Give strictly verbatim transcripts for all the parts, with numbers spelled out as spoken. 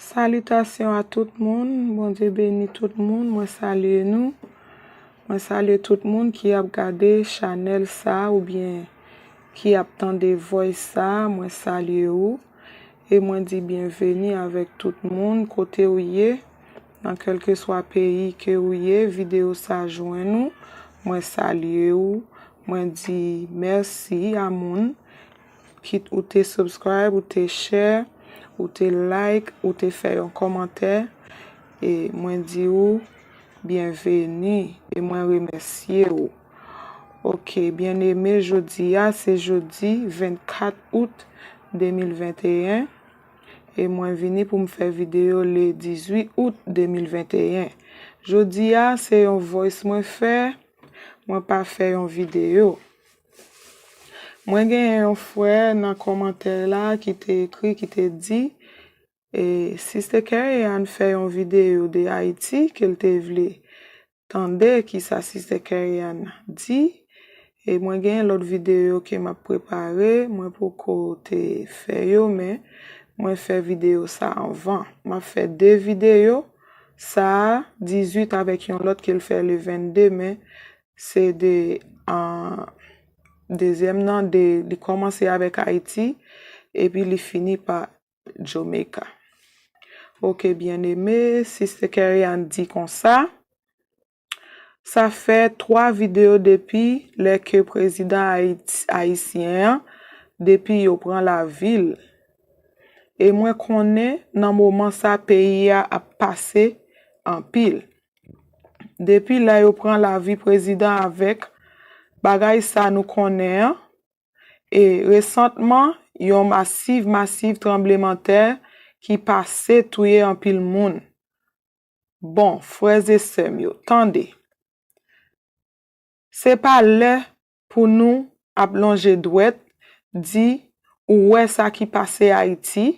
Salitasyon a tout moun, Bondye beni tout moun, mwen salye nou. Mwen salye tout moun ki ap gade chanèl sa oubyen ki ap tande voice sa, mwen salye ou. E mwen di byenveni avèk tout moun kote ou ye, nan kèlkeswa peyi ke ou ye, videyo sa jwenn ou, mwen salye ou, mwen di mèsi a moun, kit ou te subscribe, ou te share, ou te like, ou te fè yon kòmantè, e mwen di ou byenveni, e mwen remèsye ou. Ok, byeneme, jodi a se jodi vennkat out de mil venteyen, e mwen vini pou m fè videyo le dizuit out de mil venteyen. Jodi a se yon voice mwen fè, mwen pa fè yon videyo. Mwen genyen yon frè nan kòmantè la ki te ekri, ki te di, e, Sister Kerry Ann fè yon videyo de Ayiti ke l te vle tande kisa Sister Kerry Ann di. E mwen genyen lòt videyo ke m ap prepare, mwen poko te fè yo, men mwen fè videyo sa anvan. M ap fè de videyo, sa a dizuit avèk yon lòt ke l fè le vennde, men se de, an, dezyèm nan, de, li kòmanse avèk Ayiti, epi li fini pa Jamaica. Ok, byeneme, Sister Kerry Ann di konsa, sa fè twa videyo depi lè ke prezidan Ayiti, ayisyen an, depi yo pran lavi l. E mwen konnen nan moman sa peyi a ap pase anpil. Depi lè yo pran lavi prezidan avèk bagay sa nou konnen an, e resantman, yon masiv, masiv tranblemanntè ki pase touye anpil moun. Bon, frè e sè m yo, tande. Se pa lè pou nou ap lonje dwèt, di, ou wè sa ki pase Ayiti,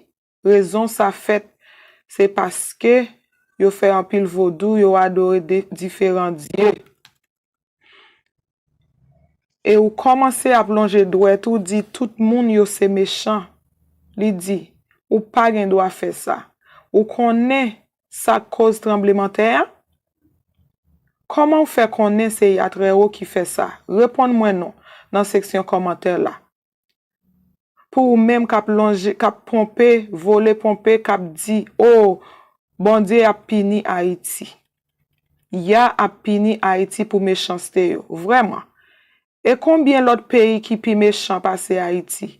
rezon sa fèt, se paske yo fè anpil vodou, yo adore de, diferan dye. E ou kòmanse ap lonje dwèt ou di tout moun yo se mechan. Li di, ou pa gen dwa fè sa. Ou konnen sa k koz tranblemanntè a? Kòman w fè konnen se Yah Très Haut ki fè sa? Reponn mwen non nan seksyon kòmantè la. Pou ou menm k ap lonje, k ap ponpe, vole ponpe, k ap di, o, Bondye ap pini Ayiti. Yah ap pini Ayiti pou mechanste yo. Vrèman. E konbyen lòt peyi ki pi mechan pase Ayiti?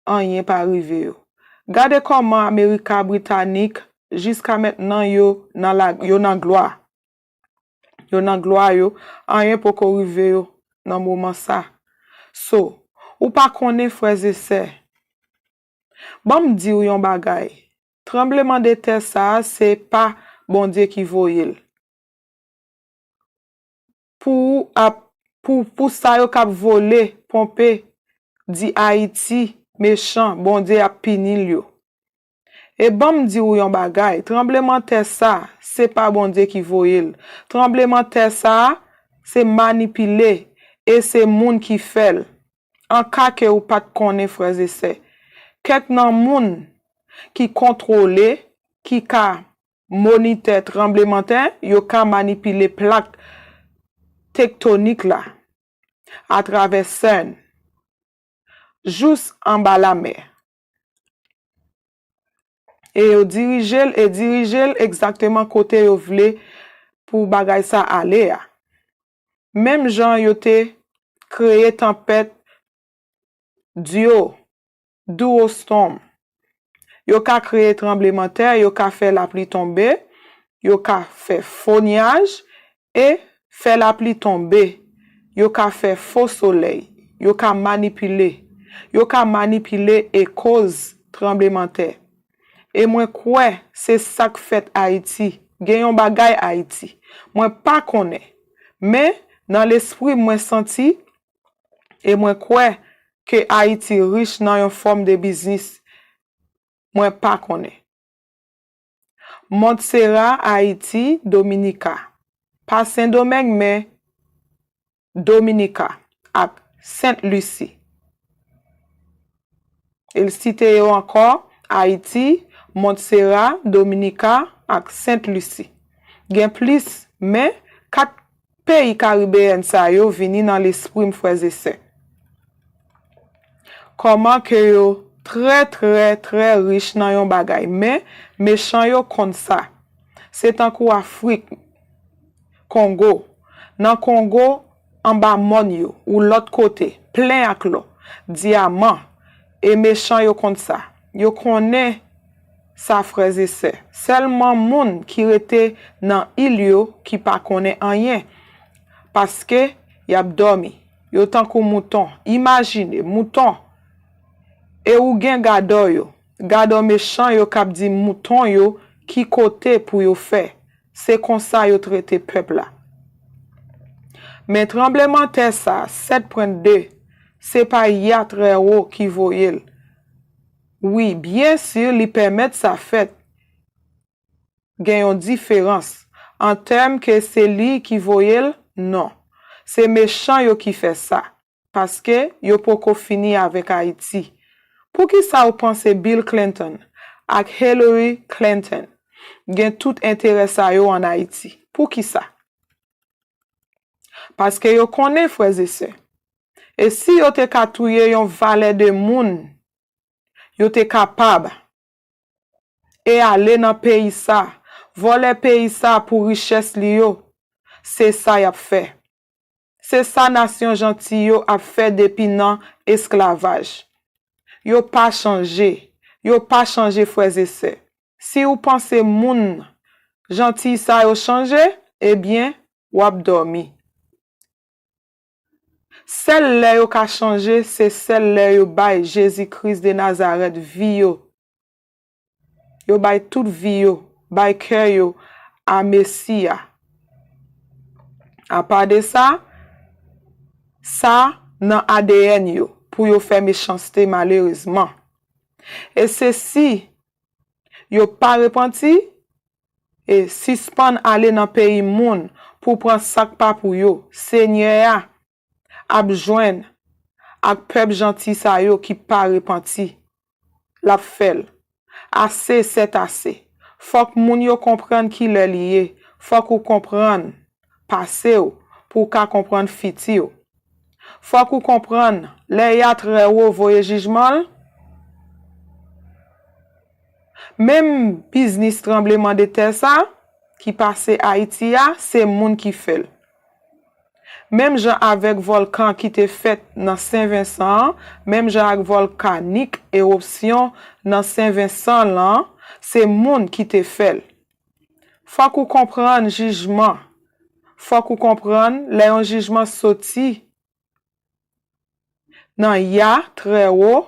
Anyen pa rive yo. Gade kòman Amerika Britanik, jiska mentnan yo nan la, yo nan glwa. Yo nan glwa yo, anyen poko rive yo nan moman sa. So, ou pa konnen frè e sè. Ban m di w yon bagay. Tranblemanntè sa a, se pa Bondye ki voye l. Pou ou ap, pou, pou sa yo k ap vole, ponpe, di Ayiti mechan, Bondye ap pini l yo. E ban m di w yon bagay, tranblemanntè sa, se pa Bondye ki voye l. Tranblemanntè sa, se manipile, e se moun ki fè l. An ka ke ou pa t konnen, frè e sè, kèk nan moun ki kontwole, ki ka monitè tranblemanntè, yo ka manipile plak tektonik la atravè CERN, jous anba lamè. E yo dirije l, e dirije l egzakteman kote yo vle pou bagay sa ale a. Menm jan yo te kreye tanpèt Duo, Duo Storm. Yo ka kreye tranblemanntè, yo ka fè lapli tonbe, yo ka fè fo nyaj e fè lapli tonbe. Yo ka fè fo solèy, yo ka manipile. Yo ka manipile e koz tranblemanntè. E mwen kwè se sa k fèt Ayiti. Gen yon bagay Ayiti. Mwen pa konnen. Men, nan lespri m, mwen santi, e mwen kwè ke Ayiti rich nan yon fòm de biznis. Mwen pa konnen. Montserrat, Ayiti, Dominika. Pa Sendomeng, men Dominika ak Sent Lisi. E l site yo ankò, Ayiti, Montserrat, Dominica ak Sent Lisi. Gen plis, men kat peyi karibeyèn sa yo vini nan lespri m, frè e sè. Kòman ke yo trè, trè, trè rich nan yon bagay, men mechan yo konn sa. Se tankou Afrik, Kongo. Nan Kongo, anba mòn yo, ou lòt kote, plen ak lò, dyaman, e mechan yo konn sa. Yo konnen sa, frè e sè. Sèlman moun ki rete nan il yo ki pa konnen anyen, paske y ap dòmi. Yo tankou mouton. Imajine, mouton. E ou gen gadò yo. Gadò mechan yo k ap di mouton yo ki kote pou yo fè. Se konsa yo trete pèp la. Men tranblemanntè sa, sèt pwen de, se pa Ya Trè Wo ki voye l. Wi, byen si, li pèmèt sa fèt. Gen yon diferans. An tèm ke se li ki voye l, non. Se mechan yo ki fè sa. Paske yo poko fini avèk Ayiti. Poukisa w panse Bill Clinton ak Hillary Clinton gen tout enterè sa yo ann Ayiti? Poukisa? Paske yo konnen, frè e sè. E si yo te ka touye yon valè de moun, yo te kapab e ale nan peyi sa, vòlè peyi sa pou richès li yo. Se sa y ap fè. Se sa nasyon janti yo ap fè depi nan esklavaj. Yo pa chanje. Yo pa chanje, frè e sè. Si w panse moun janti sa yo chanje, ebyen, w ap dòmi. Sèl lè yo ka chanje, se sèl lè yo bay Jezi Kris de Nazarèt vi yo. Yo bay tout vi yo, bay kè yo a Mesi a. Apa de sa, sa nan A D N yo pou yo fè mechanste, malerezman. E se si yo pa repanti e sispann ale nan peyi moun pou pran sa k pa pou yo, Senyè a ap jwenn ak pèp janti sa yo ki pa repanti. L ap fè l. Ase, sètase. Fòk moun yo konprann kilè li ye. Fòk ou konprann pase w pou w ka konprann fiti w. Fòk ou konprann lè Ya Trè Wo voye jijman l, menm biznis tranblemanndetè sa ki pase Ayiti a, se moun ki fè l. Menm jan avèk vòlkan ki te fèt nan Sen Vensan an, menm jan ak vòlkanik ewopsyon nan Sen Vensan lan, se moun ki te fè l. Fòk ou konprann jijman. Fòk ou konprann lè yon jijman soti nan Ya Trè Wo,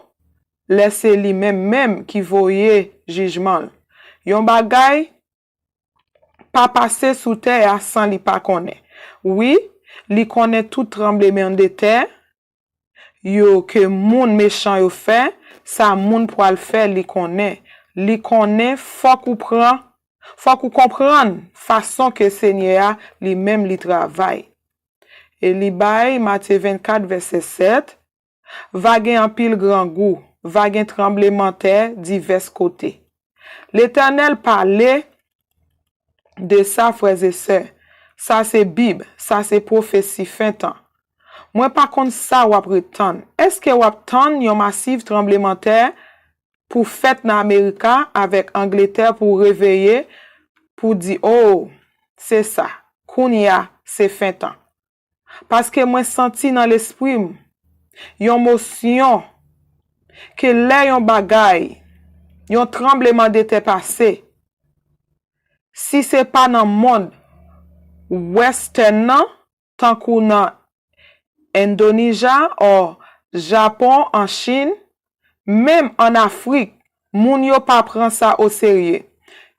lè se li menm menm ki voye jijman l. Yon bagay pa pase sou tè a san li pa konnen. Wi, li konnen tout tranblemanndetè yo ke moun mechan yo fè, sa moun pral fè, li konnen. Li konnen fòk ou pran, fòk ou konprann fason ke Senyè a li menm li travay. E li bay Matye vennkat vèsè sèt, va gen anpil grangou, va gen tranblemanntè divès kote. Letènèl pale de sa, frè e sè. Sa se Bib, sa se pwofesi fen tan. Mwen pa konn sa w ap ret tann. Èske w ap tann yon masiv tranblemanntè pou fèt nan Amerika avèk Angletè pou reveye, pou di, o, se sa, kounye a, se fen tan? Paske mwen santi nan lespri m yon mosyon ke lè yon bagay, yon tranblemanndetè pase, si se pa nan mond westèn nan, tankou nan Endonija, o Japon, an Chin, menm ann Afrik, moun yo pa pran sa oserye.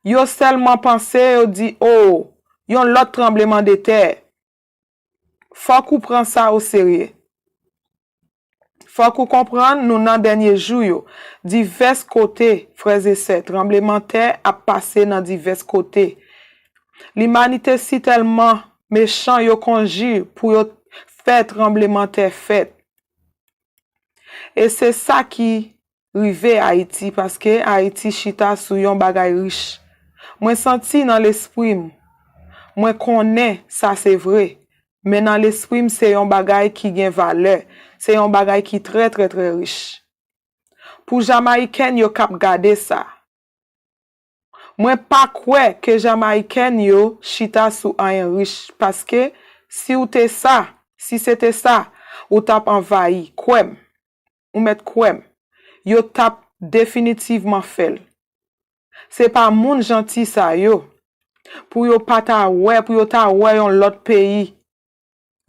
Yo sèlman panse, yo di, o, yon lòt tranblemanndetè. Fòk ou pran sa oserye. Fòk ou konprann, nou nan dènye jou yo. Divès kote, frè e sè, tranblemanntè ap pase nan divès kote. Limanite si tèlman mechan, yo konji pou yo fè tranblemanntè fèt. E se sa ki rive Ayiti, paske Ayiti chita sou yon bagay rich. Mwen santi nan lespri m, mwen konnen sa se vre, men nan lespri m se yon bagay ki gen valè, se yon bagay ki trè, trè, trè rich. Pou Jamayikèn yo k ap gade sa, mwen pa kwè ke Jamayikèn yo chita sou anyen rich, paske si w te sa, si se te sa, ou t ap anvayi, kwè m, ou mèt kwè m, yo t ap definitivman fè l. Se pa moun janti sa yo, pou yo pa ta wè, pou yo ta wè yon lòt peyi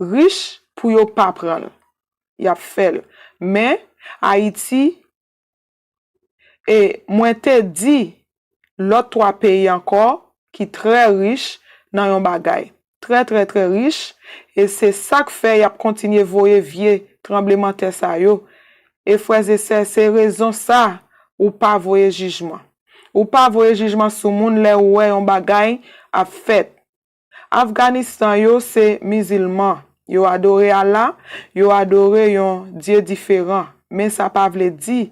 rich pou yo pa pran l, y ap fè l. Men, Ayiti, e mwen te di lòt twa peyi ankò ki trè rich nan yon bagay. Trè, trè, trè rich, e se sa k fè y ap kontinye voye vye tranblemanntè sa yo. E frè e sè, se rezon sa ou pa voye jijman. Ou pa voye jijman sou moun lè ou wè yon bagay ap fèt. Afganistan yo se mizilman. Yo adore Allah, yo adore yon Dye diferan. Men sa pa vle di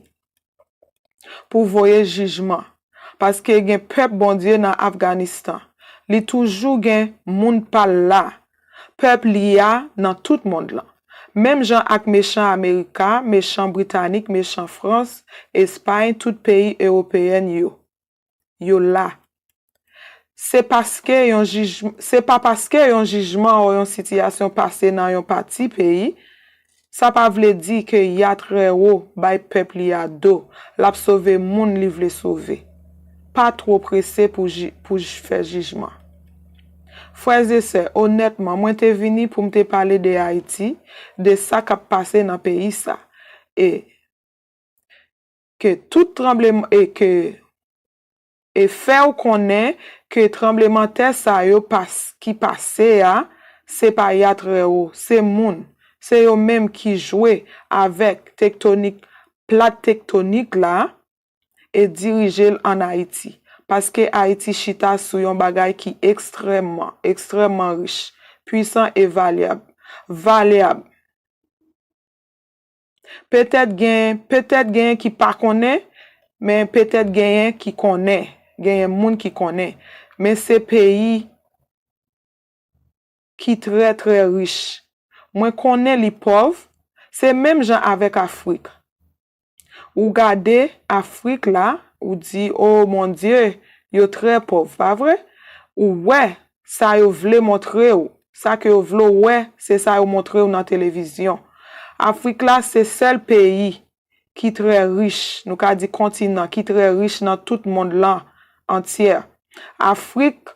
pou voye jijman. Paske gen pèp Bondye nan Afganistan. Li toujou gen moun pa l la. Pèp li a nan tout mond lan. Menm jan ak mechan Amerika, mechan Britanik, mechan Frans, Espay, tout peyi ewopeyèn yo. Yo la. Se paske yon jij, se pa paske yon jijman ou yon sitiyasyon pase nan yon pati peyi, sa pa vle di ke Yah Trè Wo bay pèp li a do, l ap sove moun li vle sove. Pa two prese pou ji, pou j, fè jijman. Frè e sè, onètman, mwen te vini pou m te pale de Ayiti, de sa k ap pase nan peyi sa. E ke tout tranbleman, e ke, e fè w konnen ke tranblemanntè sa yo pas, ki pase a, se pa Yah Trè Wo, se moun, se yo menm ki jwe avèk tektonik, plat tektonik la, e dirije l ann Ayiti. Paske Ayiti chita sou yon bagay ki ekstrèmman, ekstrèmman rich, pwisan e valyab. Valyab. Petèt gen, petèt genyen ki pa konnen, men petèt genyen ki konnen. Genyen moun ki konnen. Men se peyi ki trè, trè rich. Mwen konnen li pòv, se menm jan avèk Afrik. Ou gade Afrik la, ou di, "O Bondye, yo trè pòv, pa vre?" Ou wè sa yo vle montre w, sa ke yo vle w wè, se sa yo montre w nan televizyon. Afrik la se sèl peyi ki trè rich, nou ka di kontinan ki trè rich nan tout mond lan antyè. Afrik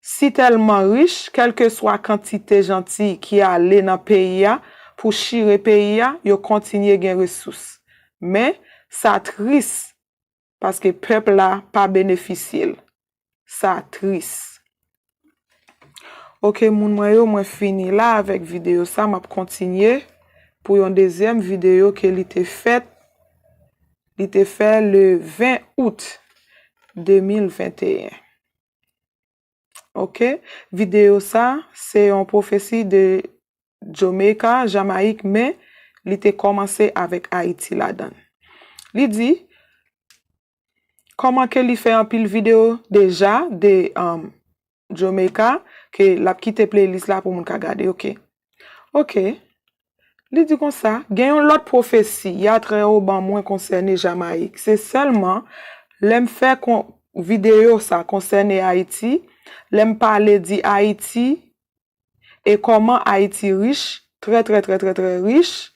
si tèlman rich, kèlkeswa kantite janti ki ale nan peyi a pou chire peyi a, yo kontinye gen resous. Men, sa tris, paske pèp la pa benefisye l. Sa tris. Oke, moun mwen yo, mwen fini la avèk videyo sa. M ap kontinye pou yon dezyèm videyo ke li te fèt, li te fè le ven out de mil venteyen. Oke, videyo sa, se yon pwofesi de Jamaica, Jamayik, men li te kòmanse avèk Ayiti ladan l. Li di, kòman ke li fè anpil videyo deja de, um, Jamaica, ke l ap kite playlist la pou moun ka gade, oke. Oke. Li di konsa, gen yon lòt pwofesi Yah Trè Wo ban mwen konsène Jamayik. Se sèlman lè m fè kon, videyo sa konsène Ayiti, lè m pale di Ayiti e kòman Ayiti rich, trè, trè, trè, trè, trè rich,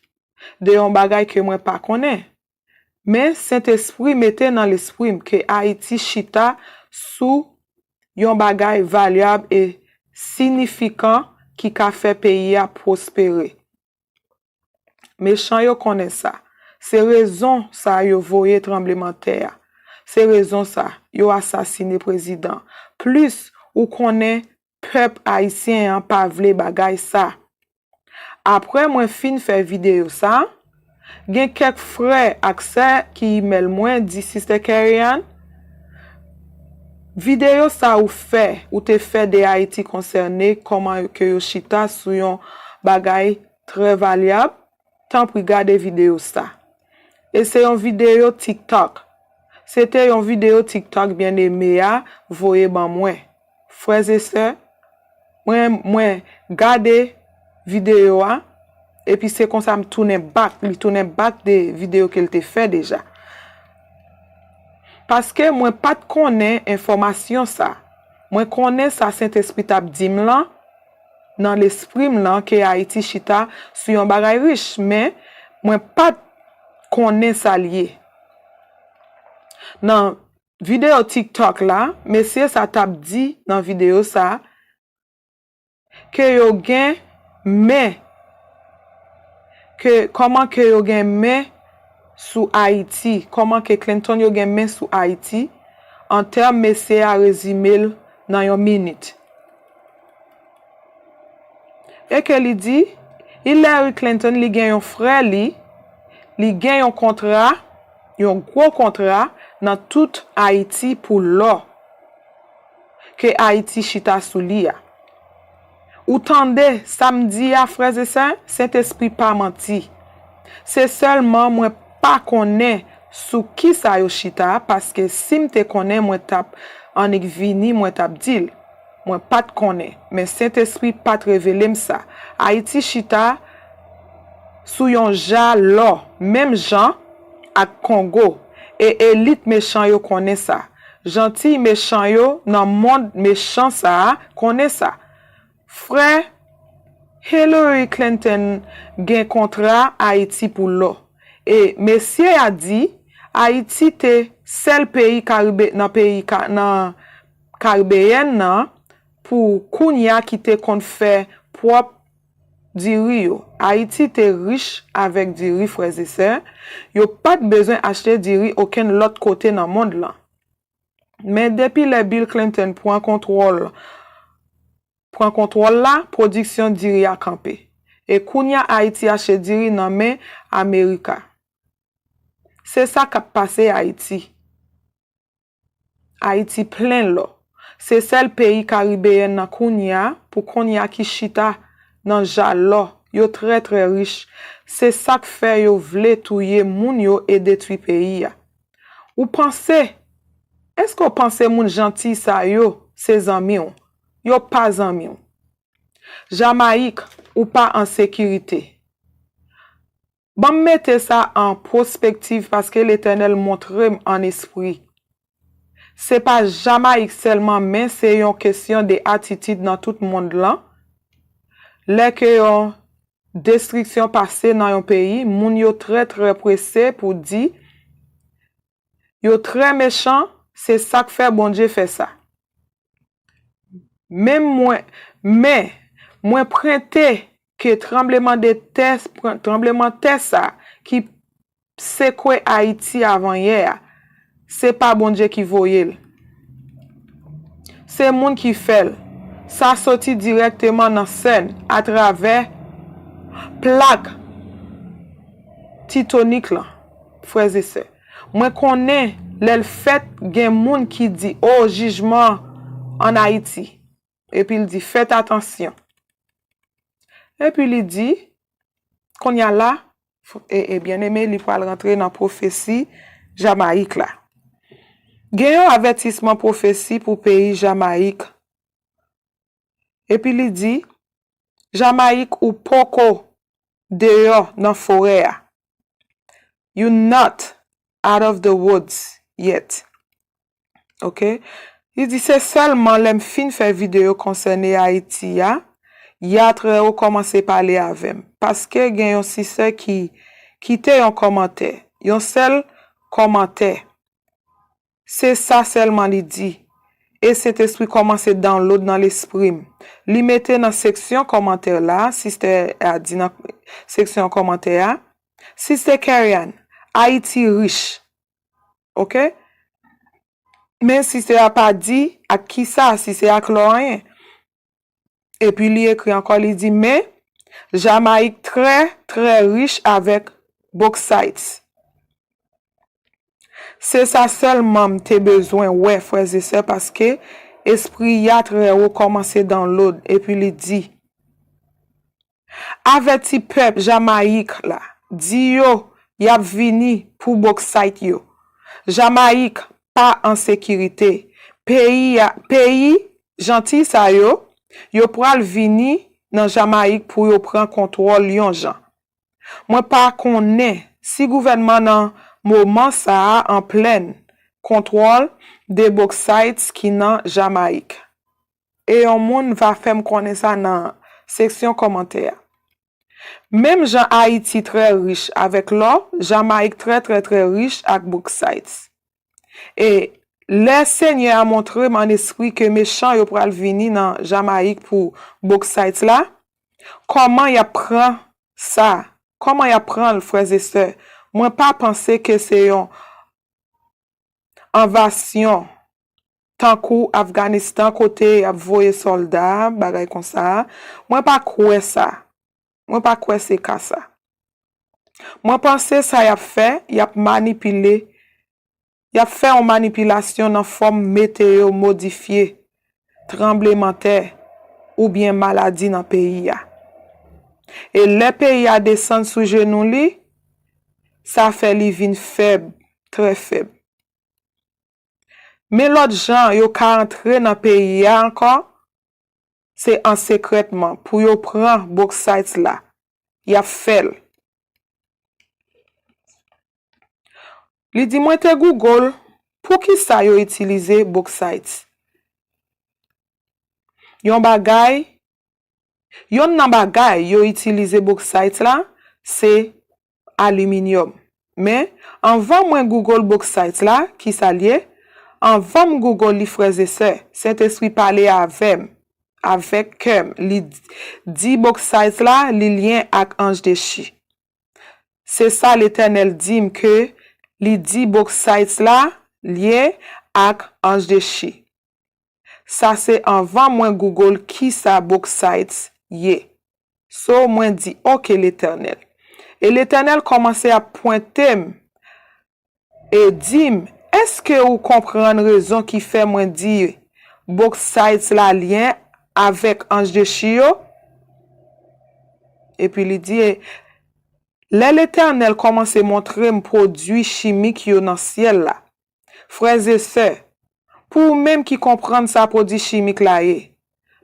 de yon bagay ke mwen pa konnen. Men Sentespri mete nan lespri m ke Ayiti chita sou yon bagay valyab e siyifikan ki ka fè peyi a pwospere. Mechan yo konnen sa. Se rezon sa yo voye tranblemanntè a. Se rezon sa yo asasine prezidan. Plis ou konnen pèp ayisyen an pa vle bagay sa. Apre mwen fin fè videyo sa, gen kèk frè ak sè ki imèl mwen di, Sister Kerry-Anne, videyo sa ou fè, ou te fè de Ayiti konsène kòman ke yo chita sou yon bagay trè valyab, tanpri gade videyo sa. E se yon videyo TikTok. Se te yon videyo TikTok Byeneme a voye ban mwen. Frè e sè, mwen, mwen gade videyo a, epi se konsa m tounen back, li tounen back de videyo ke l te fè deja. Paske mwen pa t konnen enfòmasyon sa. Mwen konnen sa Sentespri t ap di m lan, nan lespri m lan, ke Ayiti chita sou yon bagay rich, men mwen pa t konnen sa l ye. Nan videyo TikTok la, mesye sa t ap di nan videyo sa, ke yo gen men, ke, kòman ke yo gen men sou Ayiti, kòman ke Clinton yo gen men sou Ayiti, an tèm mesye a rezime l nan yon minit. E ke li di, Hillary Clinton, li gen yon frè li, li gen yon kontra, yon gwo kontra nan tout Ayiti pou lò ke Ayiti chita sou li a. Ou tande sa m di a, frè e sè? Sentespri pa manti. Se sèlman mwen pa konnen sou kisa yo chita, paske si m te konnen, mwen t ap annik vini, mwen t ap di l. Mwen pa t konnen, men Sentespri pa t revele m sa. Ayiti chita sou yon ja lò, menm jan ak Kongo, e elit mechan yo konnen sa. Jantiy mechan yo nan mond mechan sa a konnen sa. Frè, Hillary Clinton gen kontra Ayiti pou lò. E mesye a di, Ayiti te sèl peyi Karibe, nan peyi Ka-, nan Karibeyèn nan, pou kounye a ki te konn fè pwòp diri yo. Ayiti te rich avèk diri, frè e sè. Yo pa t bezwen achte diri okenn lòt kote nan mond lan. Men depi lè Bill Clinton pran kontwòl, pran kontwòl la, pwodiksyon diri a kanpe. E kounye a Ayiti achte diri nan men Amerika. Se sa k ap pase Ayiti. Ayiti plen lò. Se sèl peyi karibeyèn nan kounye a, pou kounye a ki chita nan ja lò. Yo trè, trè rich. Se sa k fè yo vle touye moun yo e detwi peyi a. Ou panse, èske w panse moun jantiy sa yo se zanmi w? Yo pa zanmi w. Jamayik, ou pa an sekirite. Ban m mete sa an pwospektiv paske Letènèl montre m an espri. Se pa Jamayik sèlman, men se yon kesyon de atitid nan tout mond lan. Lè ke yon destriksyon pase nan yon peyi, moun yo trè, trè prese pou di, yo trè mechan, se sa k fè Bondye fè sa. Men mwen, men, mwen prete ke tranbleman de tè, tranbleman tè sa ki sekwe Ayiti avanyè a, se pa Bondye ki voye l. Se moun ki fè l. Sa soti dirèkteman nan sèn atravè plak titonik lan, frè e sè. Mwen konnen lè l fèt, gen moun ki di, "O, jijman ann Ayiti." Epi l di, "Fèt atansyon." Epi li di, kounye a la, e, e, byeneme, li pral rantre nan pwofesi Jamayik la. Gen yon avètisman pwofesi pou peyi Jamayik. Epi li di, "Jamayik, ou poko deyò nan forè a. You not out of the woods yet." Ok? Li di, "Se sèlman lè m fin fè videyo konsène Ayiti a, Ya Trèwo kòmanse pale avè m. Paske gen yon sisè ki kite yon kòmantè. Yon sèl kòmantè." Se sa sèlman li di. E Sentespri kòmanse download nan lespri m. Li mete nan seksyon kòmantè la, sistè a di nan seksyon kòmantè a, "Sister Kerry-Ann, Ayiti rich." Ok? Men sistè a pa di ak kisa, si se ak lò anyen. Epi li ekri ankò, li di, "Men, Jamayik trè, trè rich avèk bauxite." Se sa sèlman m te bezwen wè, frè e sè, paske espri Ya Trèwo kòmanse download, epi li di, "Avèti pèp Jamayik la, di yo, Y ap vini pou boksit yo. Jamayik pa an sekirite. Peyi a, peyi Jantiy sa yo, yo pral vini nan Jamayik pou yo pran kontwòl yon jan. Mwen pa konnen si gouvènman nan moman sa a an plen kontwòl de boksit ki nan Jamayik. E yon moun va fè m konnen sa nan seksyon kòmantè a. Menm jan Ayiti trè rich avèk lò, Jamayik trè, trè, trè rich ak boksit. E lè Senyè a montre m an espri ke mechan yo pral vini nan Jamayik pou boksit la, kòman y ap pran sa? Kòman y ap pran l, frè e sè? Mwen pa panse ke se yon envazyon tankou Afganistan kote y ap voye sòlda, bagay konsa. Mwen pa kwè sa. Mwen pa kwè se ka sa. Mwen panse sa y ap fè, y ap manipile, y ap fè yon manipilasyon nan fòm meteyo modifye, tranblemanntè, oubyen maladi nan peyi a. E lè peyi a desann sou jenou li, sa fè li vin fèb, trè fèb. Men lòt jan yo ka antre nan peyi a ankò, se an sekrètman pou yo pran boksit la. Y ap fè l. Li di, mwen te Google poukisa yo itilize boksit. Yon bagay, yonn nan bagay yo itilize boksit la, se aliminyòm. Men, anvan mwen Google boksit la, ki sa l ye? Anvan m Google li, frè e sè, Sentespri pale avè m, avèk kè m. Li di boksit la, li lyen ak anj dechi. Se sa Letènèl di m ke li di boksit la lye ak anj dechi. Sa se anvan mwen Google kisa boksit ye. So, mwen di, oke, Letènèl. E Letènèl kòmanse ap pwente m e di m, èske ou konprann rezon ki fè mwen di boksit la lyen avèk anj dechi yo? Epi li di, lè Letènèl kòmanse montre m pwodui chimik yo nan syèl la. Frè e sè, pou ou menm ki konprann sa pwodui chimik la ye,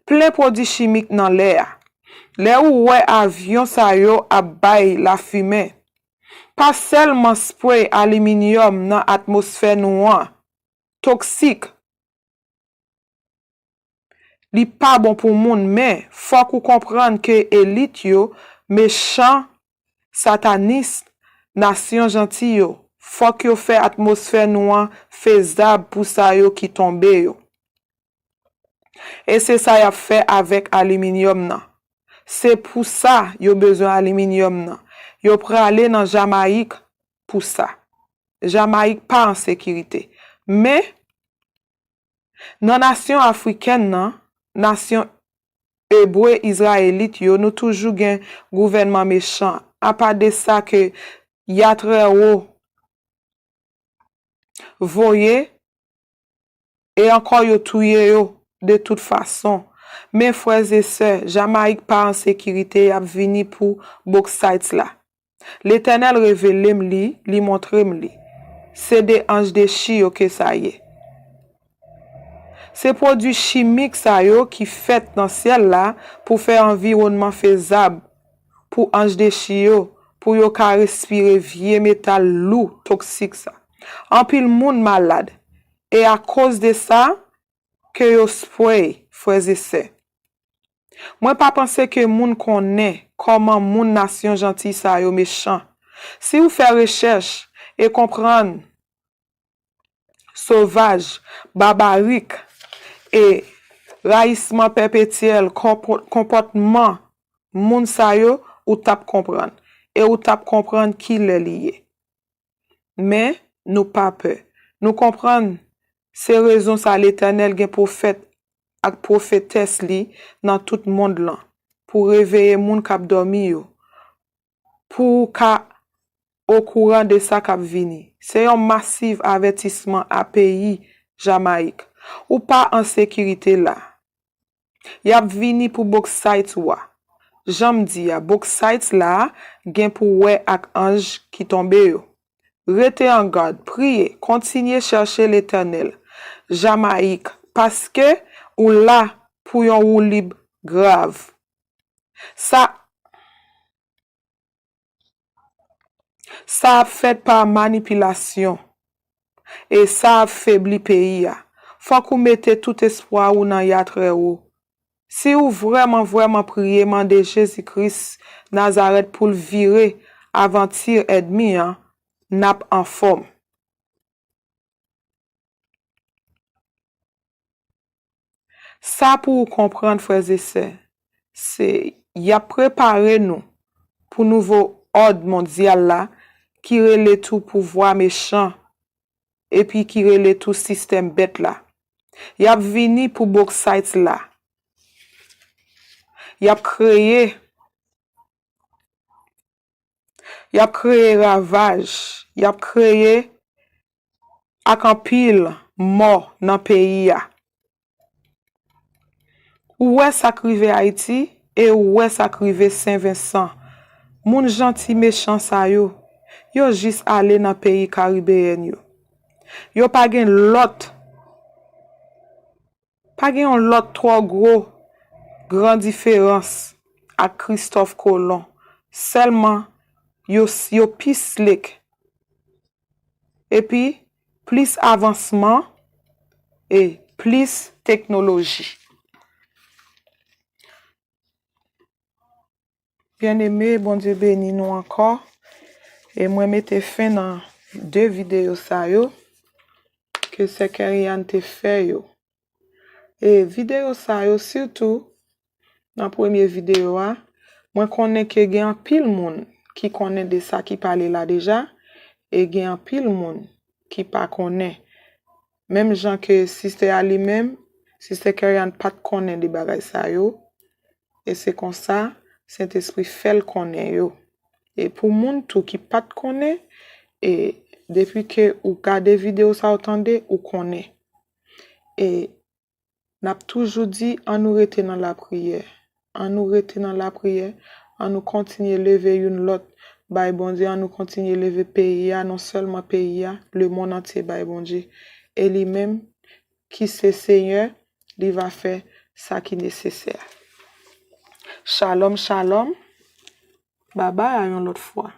plen pwodui chimik nan lè a. Lè ou wè avyon sa yo ap bay lafimen, pa sèlman spray aliminyòm nan atmosfè nou an toksik. Li pa bon pou moun, men fòk ou konprann ke elit yo, mechan, satanis, nasyon janti yo, fòk yo fè atmosfè nou an fezab pou sa yo ki tonbe yo. E se sa y ap fè avèk aliminyòm nan. Se pou sa yo bezwen aliminyòm nan. Yo prale nan Jamayik pou sa. Jamayik pa an sekirite. Men, nan nasyon afrikèn nan, nasyon ebre izrayelit yo, nou toujou gen gouvènman mechan. Apa de sa ke Yah Trèwo voye, e ankò yo touye yo de tout fason. Men frè e sè, Jamayik pa an sekirite, y ap vini pou boksit la. Letènèl revele m li, li montre m li. Se de anj dechi yo ke sa ye. Se pwodui chimik sa yo ki fèt nan syèl la pou fè anviwònman fezab pou anj dechi yo, pou yo ka respire vye metal lou, toksik sa. Anpil moun malad, e akoz de sa ke yo spray, frè e sè. Mwen pa panse ke moun konnen kòman moun nasyon janti sa yo mechan. Si ou fè rechèch e konprann sovaj, babarik, e rayisman pèpetyèl konpò-, konpòtman moun sa yo, ou t ap konprann. E ou t ap konprann ki lè li ye. Men, nou pa pè. Nou konprann se rezon sa Letènèl gen pwofèt ak pwofetès li nan tout mond lan, pou reveye moun k ap dòmi yo, pou ou ka okouran de sa k ap vini. Se yon masiv avètisman a peyi Jamayik. Ou pa an sekirite la. Y ap vini pou boksit ou a. Jan m di a, bauxite la gen pou wè ak anj ki tonbe yo. Rete an gad, priye, kontinye chèche Letènèl. Jamayik, paske ou la pou yon woulib grav. Sa, sa ap fèt pa manipilasyon e sa ap febli peyi a. Fòk ou mete tout espwa ou nan Ya Trè Wo. Si ou vrèman, vrèman priye, mande Jezi Kris Nazarèt pou l vire avanti ènmi an, n ap anfòm. Sa pou ou konprann, frè e sè, se y ap prepare nou pou nouvo òd mondyal la ki rele tou pouvwa mechan epi ki rele tou sistèm bèt la. Y ap vini pou bauxite la. Y ap kreye, y ap kreye ravaj, y ap kreye ak anpil mò nan peyi a. Ou wè sa k rive Ayiti e ou wè sa k rive Sen Vensan. Moun janti mechan sa yo, yo jis ale nan peyi karibeyèn yo. Yo pa gen lòt, pa gen yon lòt twò gwo gran diferans ak Kristòf Kolon. Sèlman yo, yo pi slick. Epi, plis avansman e plis teknoloji. Byeneme, Bondye beni nou ankò. E mwen mete fen nan de videyo sa yo ke sè Kerry Ann te fè yo. E videyo sa yo, sitou nan premye videyo a, mwen konnen ke gen anpil moun ki konnen de sa ki pale la deja, e gen anpil moun ki pa konnen. Menm jan ke sistè a li menm, sistè Kerry Ann pa t konnen de bagay sa yo, e se konsa Sentespri fè l konnen yo. E pou moun tou ki pa t konnen, e depi ke ou gade videyo sa, ou tande, ou konnen. E n ap toujou di, ann nou rete nan lapriyè. Ann nou rete nan lapriyè. Ann nou kontinye leve youn lòt bay Bondye. Ann nou kontinye leve peyi a, non sèlman peyi a, lemonn antye bay Bondye. E li menm ki se Senyè, li va fè sa ki nesesè. Shalom, shalom. Babay, a yon lòt fwa.